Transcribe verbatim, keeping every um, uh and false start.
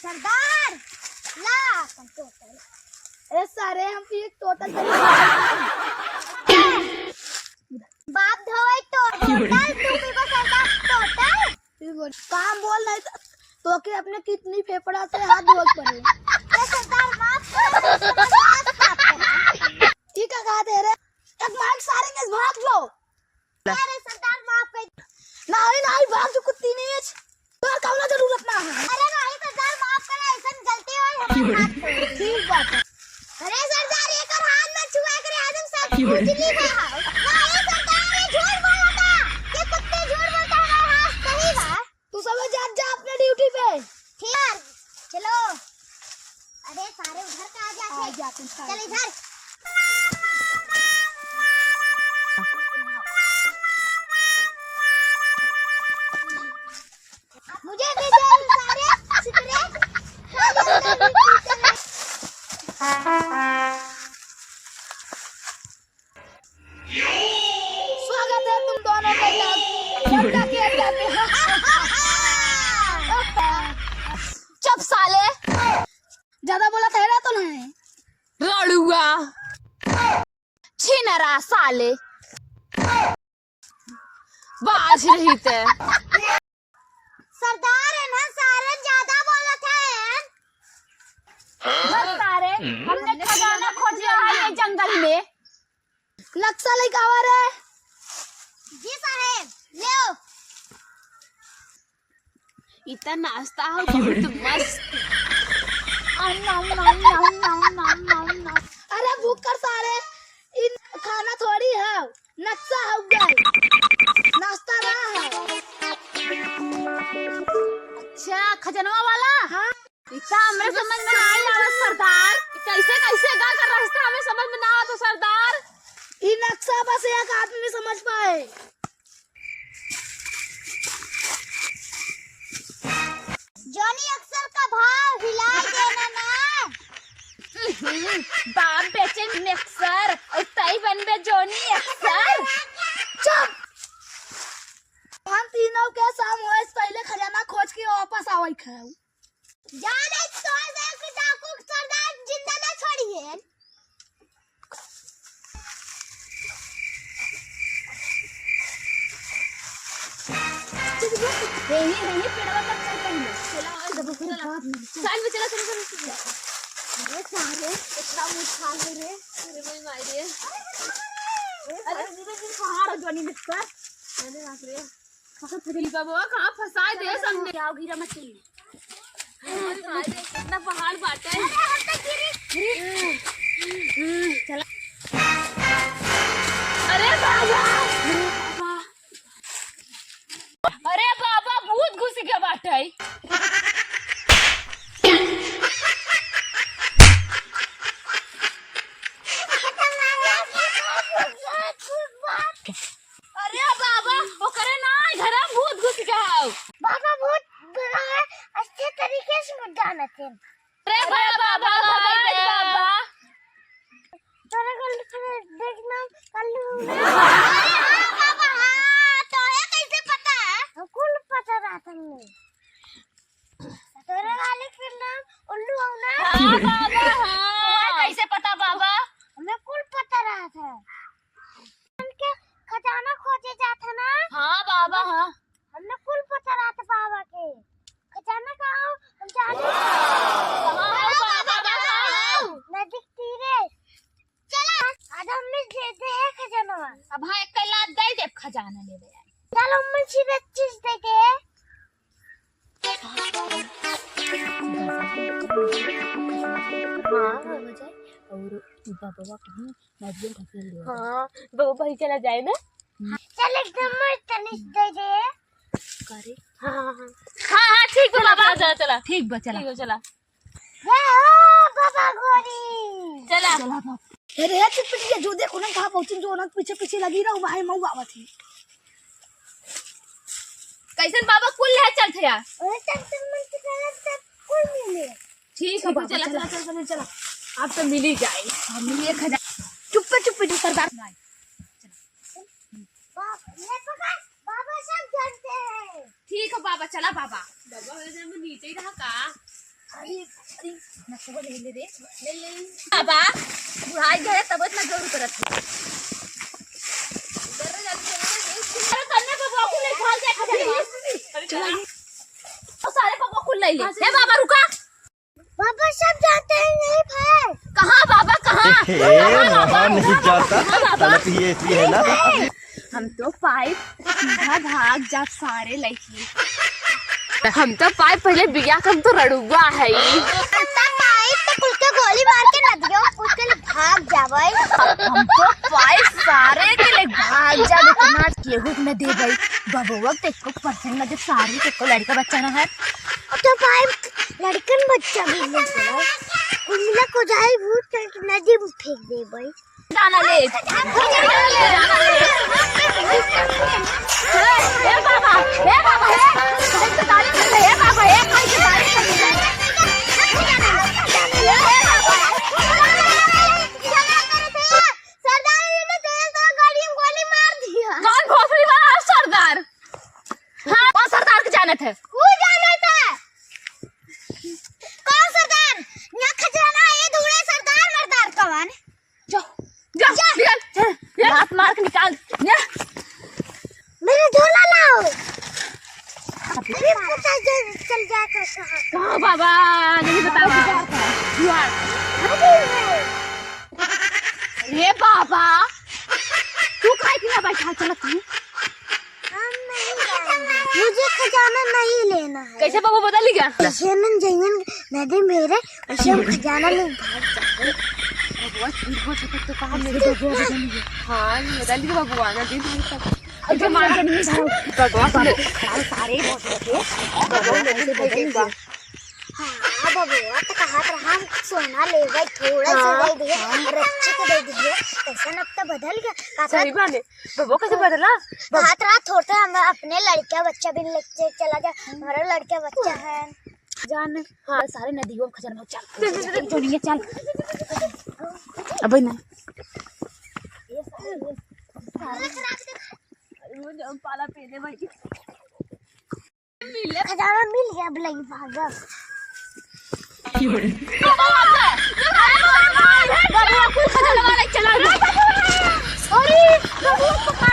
सरदार, ला अपन टोटल। ए सारे, हम भी एक टोटल करेंगे। बाप धोए तो टोटल, तू भी बस सरदार टोटल। ठीक बोल, काम बोल नहीं तो, तो के अपने कितनी फेफड़ा से हाथ धोए पड़े। ए सरदार, माफ करो, माफ करो। ठीक है, कहा दे रे, एक माइक सारे में भाग लो। अरे सरदार, माफ कर। नहीं, नहीं, भाग जो कुत्ती नीच। तोर कौनो जरूरत ना है। अरे नहीं सरदार, माफ कर, ऐसन गलती होई हमारे हाथ से। ठीक बात है। अरे सरदार, एकर हाथ में छुआ करे, आज हम सब खुजली बा। नहीं सरदार, ये झूठ बोलता। ये कुत्ते झूठ बोलता, हमारे हाथ सही बा। तू सब जा, जा अपने ड्यूटी पे। ठीक है, चलो। अरे सारे उधर का आ जाते। आ जाते हैं सारे। चल इधर। मुझे दे दे सारे सिगरेट। स्वागत है तुम दोनों का यहाँ। ठंडा के अंदर में। चुप साले। ज्यादा बोला था, हेरा तो नहीं। रड़ुआ। छिनरा साले। बाज रही ते। सरदार है ना, सारे ज्यादा बोलत हैं। बस सारे, हमने खजाना खोज लिया है ये जंगल में। नक्शा लेके आवा रे। जी साहेब, लेओ। इतना नाश्ता हो बहुत मस्त। अरे भूखर सारे, इन खाना थोड़ी है, नक्शा हो गए, नाश्ता रहा है। अच्छा, खजनवा वाला? हाँ। इतना हमरे समझ में ना आइल आवत सरदार। कैसे, कैसे गा कर रास्ता हमें समझ में ना आवत हो सरदार। ई नक्शा बस एक आदमी समझ पाए। जॉनी अक्सर का भाव हिला देना ना। बाप बेचे मिक्सर और तई बनबे जॉनी अक्सर। चुप। हम तीनों के शाम होए से पहले खजाना खोज के वापस आवई खाऊ। जा रे, तोड़ दे के डाकू के सरदार जिंदा ना छोड़िए। यही, यही पेड़वा तक चल पड़ी है। चला, और चल, चल, चल। चल, चल, चल, चल। अरे सारे, इतना मीठा है रे। अरे भाई माई रे। अरे, अरे, पहाड़ है जोनी मिक्सर। अरे बाप रे। फंसा फंसा बाबा, कहाँ फंसाए दे सामने? क्या गिरा मछली? अरे भाई रे, कितना पहाड़ बाटे। अरे, हम तो गिरी। चला। अरे बाबा, अरे बाबा। अरे बाबा, भूत घुस गया बाटे। अरे बाबा, ओकरे ना, घर में भूत घुस गया हौ। बाबा, भूत भगा है, अच्छे तरीके से मत जाना थे। अरे बाबा, बाबा, बाबा। तोरे को देखना, कल बाबा, हाँ, तोरे कैसे पता है? हमको पता रहा था हमने। तोरे वाले के नाम उल्लू हो ना? हाँ, बाबा, हाँ। तोरे कैसे पता, बाबा? हमें कुल पता रहा था। उनके खजाना खोजे जात है ना? हाँ बाबा, हाँ। हमने कुल पता रहत बाबा के। खजाना कहाँ हो? हम जाने। कहाँ हो बाबा, कहाँ हो? नदी के तीरे। चला, आज हम मिल दे दे है खजानवा। अब हाँ, एक लात दे दे खजाना ले ले। चलो, हम मिल सीधे चीज दे दे। हाँ, हो जाए। और बाबा कहीं नदिया ढकेल दे। हाँ, बाबा भाई चला जाए ना। चल एकदम मस्त तनिस दे दे। करे। हाँ, हाँ, हाँ। हाँ, हाँ, ठीक बा चला, बाबा। चला, चला, चला। ठीक बा, चला। ठीक बा, चला। जय हो बाबा गोरी। चला। चला बाबा। अरे, चुप, चुप, ये जो देखो ना, कहाँ पहुँची, जो ना पीछे, पीछे लगी रहो, भाई मऊ आवत है। कैसन बाबा कुल ले चलत है यार? अरे, तब तक मन के करत, तब कुल मिले। ठीक है बाबा, चला, चला, चला, चला, चला। आप तो मिल ही जाए। हम एक हजार। चुप्पे, चुप्पे, जो सरदार सुनाए। बाप, ये पकड़, बाबा सब जानते हैं। ठीक है बाबा, चला बाबा। बाबा, हम नीचे ही रहा का? अरे, अरे, नसवा ले ले रे, ले ले। बाबा, बुढ़ाई गए तब इतना जोर करत है। अरे, कन्या बाबा को ले, भाग जा, खा जा। चला। ओ सारे बाबा को ले ले। हे बाबा, रुका। बाबा, सब जाते हैं यहीं पे। कहाँ बाबा, कहाँ? ए, कहाँ बाबा? वहाँ नहीं जाता। कहाँ बाबा? गलत ये, ये है ना। हम तो पाइप सीधा भाग जा सारे लड़की। हम तो पाइप पहले बिया के हम तो रड़ुआ है। हम तो पाइप तो कुल के गोली मार के नदियों में कूद के भाग जावे। हम तो पाइप सारे के ले भाग जावे, इतना केहू न देवे। बबुआ के एको परसेंट न दे, सारे के एको लड़का बच्चा न है। तो पाइप लड़कन बच्चा भी नहीं है। उमला को जाए भूत करके नदी में फेंक देवे। जाना ले। ए बाबा, ए बाबा, ए। ए बाबा, ए। सरदार जी ने तेज तो गाड़ी में गोली मार दिया। कौन भोसड़ी वाला है सरदार? हाँ, कौन सरदार के जानत है? वो जानत है। कौन सरदार? यहाँ खजाना ये दूल्हे सरदार मर्दार कौन? जा, जा, जा। निकल। जा, जा। लात मार के निकाल। जा। मेरा झोला लाओ। अरे, पता चल, चल जा कर कहाँ। कहाँ बाबा? नहीं बताओ। द्वार। अरे, अरे बाबा, तू काहे के यहाँ बैठा? चला तू। हम नहीं जाएंगे। मुझे खजाना नहीं लेना है। कैसे बाबू बदल गया? जैसे हम जइयन नदी में रहे, वैसे हम खजाना लेके भाग जाएंगे। बाबू, झूठ बोल सकते तो कहा मेरे बाबू बदल गया। हाँ, ये बदल गया बाबू, आना दिन हम सब। अरे मार के नहीं था। बाबू, बाबू, खड़ा सारे बहुत बचे। बाबू, नहीं बदल गया। हाँ, बबुआ तो कहत रहा, हम सोना लेबै, थोड़ा सा हाँ, दे दिए, हाँ। रच्ची के दे दिए, कैसन अब तो बदल गया। कहत सही रहा, बात है। बबुआ कैसे बदला? कहत रहा, थोड़ा हम अपने लड़का बच्चा भी लेके चला जा, हमारा लड़का बच्चा है। जान, हाँ, सारे नदियों में खजाना चल, चल, चल, चल, चल, चल। अबे ना। अरे, वो जो पाला पहले भाई। खजाना मिल गया, अब लगी भागब। बाबा, बाबा, बाबा, बाबा, कुल खजाना वाला चला गया। अरे, बाबा, पकड़।